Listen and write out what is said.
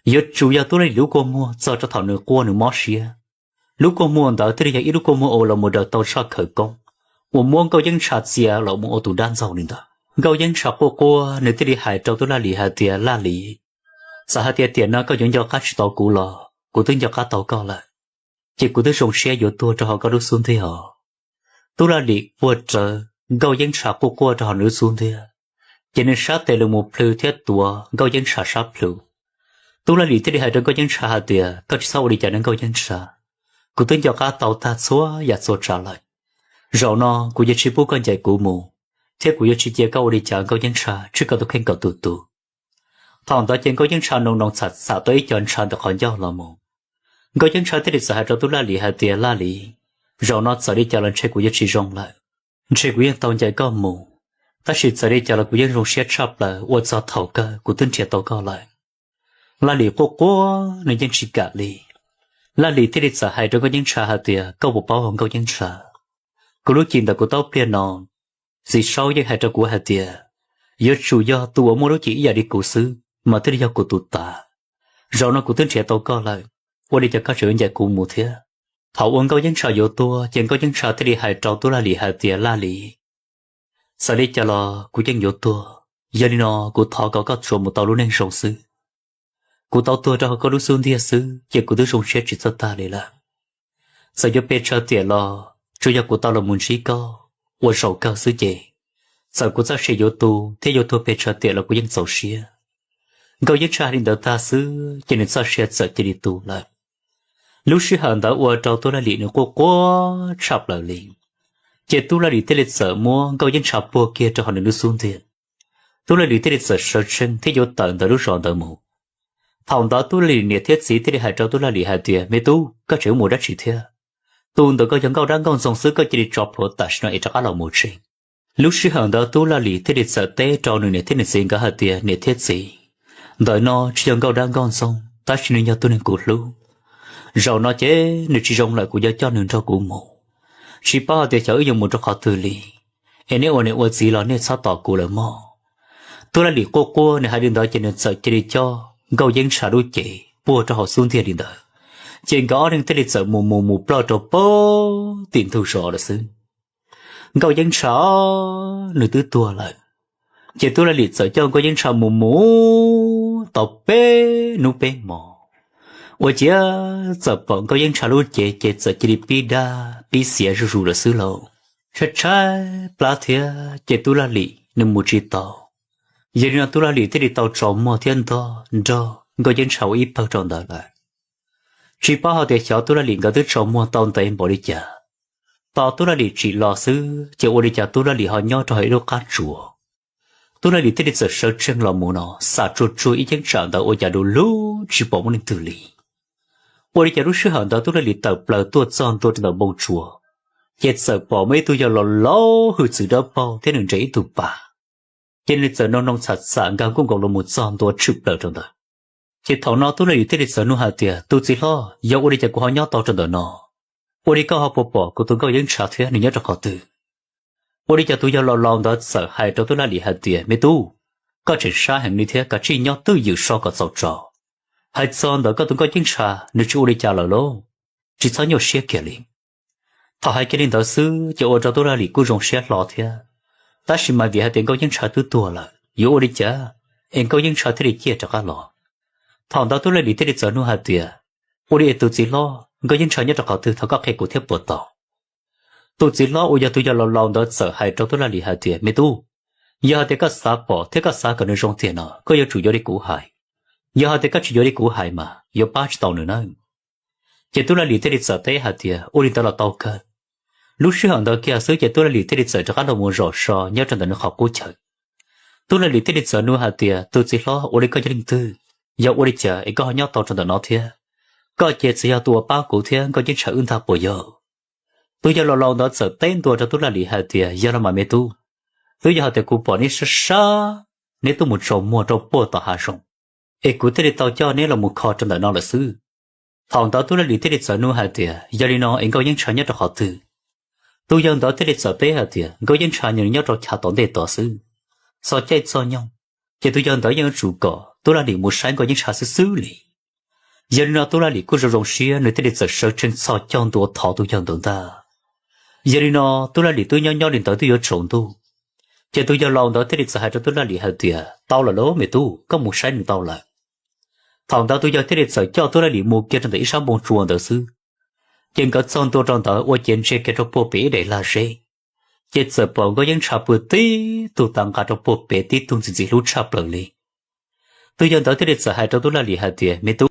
Yuav tsum yog Tub Laj Lim lub kua muag txog rau thaum nws quaj nws mob siab, lub kua muag ntawd thiaj li yog ib lub kua muag uas los mus daws tau tshaj khawv koob, uas muab Nkauj Yeeb Ntsha txia los mus ua tus dab ntxaug li ntawd. Nkauj Yeeb Ntsha quaj quaj nws thiaj li hais rau Tub Laj Lim hais tias, Laj Lim, txawm hais tias tiam no koj yuav nco qab tsis tau kuv los kuv twb nco qab tau koj lawm, ces kuv twb zoo siab yuav tuag rau hauv koj lub xub ntiag os. Tub Laj Lim quaj rawv, Nkauj Yeeb Ntsha quaj quaj rau hauv nws lub xub ntiag, ces nws sab tes los mus plhws thiab tuav Nkauj Yeeb Ntsha sab plhu. Tub Laj Lim thiaj li hais rau Nkauj Yeeb Ntsha hais tias, Koj tsis txhob ua li cas nawb Nkauj Yeeb Ntsha, kuv twb nco qab tau tag txhua yam txhua tsav lawm. Zaum no kuv yuav tsis pub koj ncaim kuv mus, thiab kuv yuav tsis cia koj ua li cas Nkauj Yeeb Ntsha, tsis koj tus kheej kom tus tus. Thaum ntawd ces Nkauj Yeeb Ntsha noo noo txham txham tau ib co ntshav ntawm qhov ncauj los mus. Nkauj Yeeb Ntsha thiaj li txawm hais rau Tub Laj Lim hais tias, Laj Lim, zaum no txawm li cas los ntshe kuv yuav tsis zoo lawm, ntshe kuv yeej tau ncaim koj mus, tab sis txawm li cas los kuv yeej zoo siab tshaj plaws ua txog thaum kawg kuv twb nrhiav tau koj lawm. Laj Lim quaj quaj nws yeej tsis kam li. Laj Lim thiaj li txawm hais rau Nkauj Yeeb Ntsha hais tias, Koj puas paub Nkauj Yeeb Ntsha, kuv lub cim ntawm kuv taub pliag no, txiv saub yeej hais rau kuv hais tias yuav tsum yog tus uas muaj lub cim ib yam li kuv xwb mas thiaj li yog kuv tus tav. Zaum no kuv twb nrhiav tau koj lawm, ua li cas koj tseem yuav ncaim kuv mus thiab? Thaum uas Nkauj Yeeb Ntsha yuav tuag ces Nkauj Yeeb Ntsha thiaj li hais rau Tub Laj Lim hais tias, Laj Lim, txawm li cas los kuv yeej yuav tuag, yog li no kuv thov kom koj tsuas mus tau lub neej zoo xwb. Kuv tau tuag rau hauv koj lub xub ntiag xwb ces kuv twb zoo siab tsis txawj tag li lawm. Txawm yuav pes tsawg tiam los tsuas yog kuv tau los mus ntsib koj ua zaum kawg xwb ces, txawm kuv txoj sia yuav tu thiab yuav tuag pes tsawg tiam los kuv yeej txaus siab. Nkauj Yeeb Ntsha hais li ntawd tag xwb ces nws txoj sia txawm cia li tu lawm. Lub sij hawm ntawd ua rau Tub Laj Lim nws quaj quaj tshaj plaws li, ces Tub Laj Lim thiaj li txawm muab Nkauj Yeeb Ntsha puag kiag rau hauv nws lub xub ntiag. Tub Laj Lim thiaj li txawm sawv tsees thiab yuav tawm ntawm lub zos ntawd mus. Thaum ntawd Tub Laj Lim niam thiab txiv thiaj li hais rau Tub Laj Lim hais tias, Me tub, koj tseem yuav mus dab tsi thiab? Tus ntawd koj yog nkauj dab nkauj ntxoog xwb, koj cia li tso plhuav tam sim no es rov qab los mus tsev. Lub sij hawm ntawd Tub Laj Lim thiaj li txawm teb rau nws niam thiab nws txiv nkawd hais tias, Niam thiab txiv, ntawm no tsis yog nkauj dab nkauj ntxoog, tab sis nws yog tus neeg kuv hlub. Zaum no ces nws tsis zoo lawm, kuv yuav coj nws nrog kuv mus. Tsis paub hais tias xyov wb yuav mus rau qhov twg li, es nej ua niam ua txiv los nej txhob tos kuv lawm mog. Tub Laj Lim quaj quaj nws hais li ntawd ces nws txawm cia li coj Nkauj Yeeb Ntsha lub cev puag rau hauv xub ntiag li ntawd, ces nkawd ob leeg thiaj li txawm mus mus mus ploj rau pem tim ntug zos lawm xwb. Nkauj Yeeb Ntsha nws twb tuag lawm, ces Tub Laj Lim txawm coj Nkauj Yeeb Ntsha mus mus tau peb hnub peb hmo, ua ciav txawm pom Nkauj Yeeb Ntsha lub cev ces txawm cia li pib daj pib xiav zuj zus lawm xwb lauj. Tshaib tshaib plab thiab ces Tub Laj Lim nws mus tsis tau. Yog li no Tub Laj Lim thiaj li tau tsaus muag thiab ntog nrog Nkauj Yeeb Ntsha ua ib pawg rau ntawd lawm. Tsis paub hais tias xyov Tub Laj Lim nkawd twb tsaus muag tau ntev npaum li cas, tos Tub Laj Lim tsim los xwb ces ua li cas Tub Laj Lim ho nyob rau hauv ib lub qab tsuas. Tub Laj Lim thiaj li txawm sawv tsees los mus no xam tsuag tsuag ib cheeb tsam ntawd ua cas du lug tsis pom muaj leej twg li. Ua li cas lub sij hawm ntawd Tub Laj Lim tawm plaws tuaj txog ntua rau ntawm npoo tsuas, ces txawm pom muaj ib tug yawg laus laus hwj txwv dawb paug thiab nws nres ib tug pas. Ces nws txawm noo noo txham txham nkag nkuj nkaus los mus txog ntua tshwm plaws rau ntawd. Ces thaum no Tub Laj Lim thiaj li txawm nug hais tias, Tus txiv hlob, yog ua li cas kuv ho nyob tau rau ntawm no? Ua li koj ho puas pom kuv tus Nkauj Yeeb Ntsha thiab nws nyob rau qhov twg? Ua li cas tus yawg laus laus ntawd txawm hais rau Tub Laj Lim hais tias, Me tub, koj tseem sab heev li thiab, kav tsij nyob twj ywm so kom txaus tso. Hais txog ntawm koj tus Nkauj Yeeb Ntsha, nws tsis ua li cas lawm lauj, tsis txhob nyuaj siab kiag li. Thaum hais kiag li ntawd xwb ces ua rau Tub Laj Lim kuj zoo siab hlo thiab. Tab sis mas vim hais tias Nkauj Yeeb Ntsha twb tuag lawm, yuav ua li cas es Nkauj Yeeb Ntsha thiaj li ciaj rov qab los? Thaum ntawd Tub Laj Lim thiaj li txawm nug hais tias, Ua li es tus txiv hlob, Nkauj Yeeb Ntsha nyob rau qhov twg, thov koj qhia kuv thiab puas tau? Tus txiv hlob uas yog tus yawg laus laus ntawd txawm hais rau Tub Laj Lim hais tias, Me tub, yog hais tias koj xav pom thiab koj xav kom nws zoo tiag no, koj yuav tsum yuav li kuv hais. Yog hais tias koj tsis yuav li kuv hais mas yuav pab tsis tau nws nawb. Ces Tub Laj Lim thiaj li txawm teb hais tias, Ua li ntawd los tau kawg. Lub sij hawm ntawd kiag xwb ces Tub Laj Lim thiaj li txawm rov qab los mus zaum so nyob rau ntawm nws qhov qub chaw. Tub Laj Lim thiaj li txawm nug hais tias, Tus txiv hlob, ua li koj yog leej twg? Yog ua li cas es koj ho nyob tau rau ntawm no thiab? Koj ces txawm yog tus uas pab kuv thiab Nkauj Yeeb Ntsha wb ntag puas yog? Tus yawg laus laus ntawd txawm teb ntua rau Tub Laj Lim hais tias, Yog los mas me tub, twb yog hais tias kuv pom neb sab sab, neb tuaj mus tsaus muag rau puag tom hav zoov, es kuv thiaj li tau coj neb los mus kho rau ntawm no lawm xwb. Thaum ntawd Tub Laj Lim thiaj li txawm nug hais tias, Yog li no es Nkauj Yeeb Ntsha nyob rau qhov twg? Tus yawg ntawd thiaj li txawm teb hais tias, Nkauj Yeeb Ntsha nws nyob rau chav tom ntej tod xwb. Txog caij txog nyoog, ces tus yawg ntawd yeej yuav tsum kom Tub Laj Lim mus saib Nkauj Yeeb Ntsha xwb xwb li. Yog li no Tub Laj Lim kuj zoo zoo siab, nws thiaj li txawm sawv tsees txhos caug ntua thov tus yawg ntawd ntag. Yog li no Tub Laj Lim twb nyob nyob li ntawd twb yuav tsaus ntuj, ces tus yawg laus ntawd thiaj li txawm hais rau Tub Laj Lim hais tias, Tau lawm lauj me tub, koj mus saib nws tau lawm. Thaum ntawd tus yawg thiaj li txawm coj Tub Laj Lim mus kiag rau ntawm ib sab npoo tsua ntawd xwb. Ces nkawd txog ntua rau ntawd ua ciav ntsia kiag rau puag pem ib daim lag zeb, ces txawm pom Nkauj Yeeb ntshav pw tib tug tav nqa rau puag pem tib tug ntxim ntxim hlub tshaj plaws li. Tus yawg ntawd thiaj li txawm hais rau Tub Laj Lim hais tias, Me tub,